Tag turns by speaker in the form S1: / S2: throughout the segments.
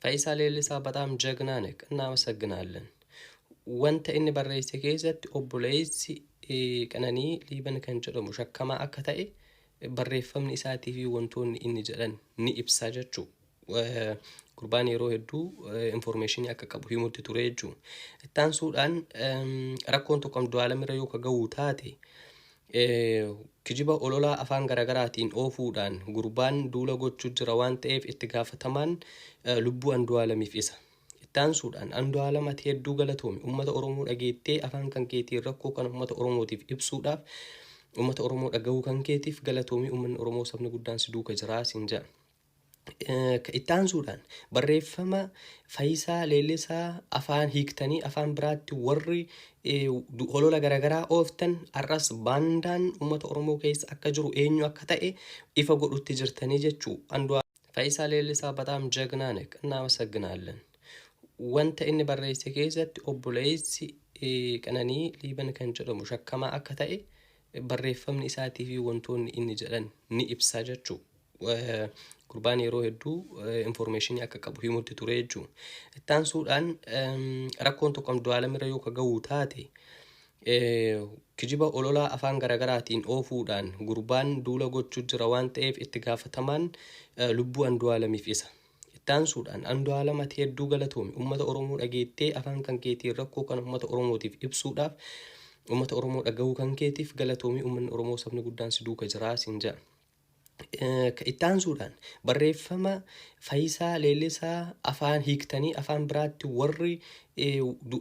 S1: Faayisaa Leellisaa በጣም ጀግና ነህ፣ እናመሰግናለን። Wanta inni barreesse keessatti obboleessi Qananii Liiban kan jedhamu shakkamaa akka ta'e barreeffamni isaatii fi wantoonni inni jedhan ni ibsa jechuu. Gurbaan yeroo hedduu information akka qabu himutti ture jechuu. Ittaansuudhaan rakkoon tokko Andu'aalam irra yoo ka gahu taate, kijiba ololaa afaan garaagaraatiin oofuudhaan gurbaan duula gochuu jira waan ta'eef itti gaafatamaan lubbuu Andu'aalamiif isa. Ittaansuudhaan, Andu'aalam, ati hedduu galatoomi. Uummata Oromoo dhageettee afaan kan keetiin rakkoo kana uummata Oromootiif ibsuudhaaf, uummata Oromoo dhagahuu kan keetiif galatoomi. Uummanni Oromoo sabni guddaan si duuka jiraa siin jedha. Ittaansuudhaan barreeffama Faayisaa Leellisaa afaan hiiktanii afaan biraatti warri holola garaagaraa ooftan, har'as baandaan uummata Oromoo keessa akka jiru, eenyu akka ta'e ifa godhutti jirtanii jechuu. Faayisaa Leellisaa በጣም ጀግና ነህ፣ እናመሰግናለን። Wanta inni barreesse keessatti obboleessi Qananii Liiban kan jedhamu shakkamaa akka ta'e barreeffamni isaatii fi wantoonni inni jedhan ni ibsa jechuu. Gurbaan yeroo hedduu information akka qabu himutti ture jechuu. Ittaansuudhaan rakkoon tokko Andu'aalam irra yoo ka gahu taate, kijiba ololaa afaan garaagaraatiin oofuudhaan gurbaan duula gochuu jira waan ta'eef itti gaafatamaan lubbuu Andu'aalamiif isa. Ittaansuudhaan, Andu'aalam, ati hedduu galatoomi. Uummata Oromoo dhageettee afaan kan keetiin rakkoo kana uummata Oromootiif ibsuudhaaf, uummata Oromoo dhagahuu kan keetiif galatoomi. Uummanni Oromoo sabni guddaan si duuka jiraa siin jedha. Ittaansuudhaan barreeffama Faayisaa Leellisaa afaan hiiktanii afaan biraatti warri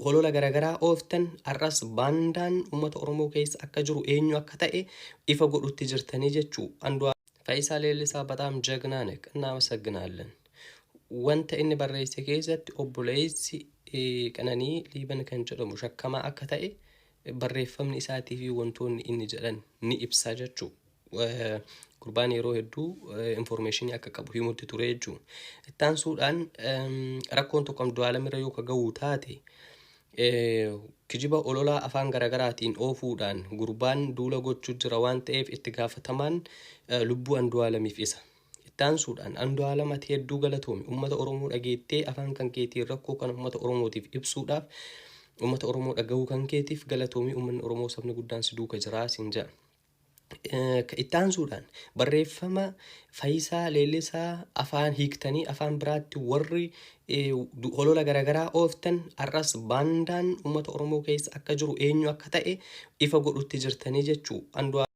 S1: holola garaagaraa ooftan, har'as baandaan uummata Oromoo keessa akka jiru, eenyu akka ta'e ifa godhutti jirtanii jechuu. Faayisaa Leellisaa በጣም ጀግና ነህ፣ እናመሰግናለን። Wanta inni barreesse keessatti obboleessi Qananii Liiban kan jedhamu shakkamaa akka ta'e barreeffamni isaatii fi wantoonni inni jedhan ni ibsa jechuu. Gurbaan yeroo hedduu information akka qabu himutti ture jechuu. Ittaansuudhaan rakkoon tokko Andu'aalam irra yoo ka gahu taate, kijiba ololaa afaan garaagaraatiin oofuudhaan gurbaan duula gochuu jira waan ta'eef itti gaafatamaan lubbuu Andu'aalamiif isa. Ittaansuudhaan, Andu'aalam, ati hedduu galatoomi. Uummata Oromoo dhageettee afaan kan keetiin rakkoo kana uummata Oromootiif ibsuudhaaf, uummata Oromoo dhagahuu kan keetiif galatoomi. Uummanni Oromoo sabni guddaan si duuka jiraa siin jedha. Ittaansuudhaan barreeffama Faayisaa Leellisaa afaan hiiktanii afaan biraatti warri holola garaagaraa ooftan, har'as baandaan uummata Oromoo keessa akka jiru, eenyu akka ta'e ifa godhutti jirtanii jechuu.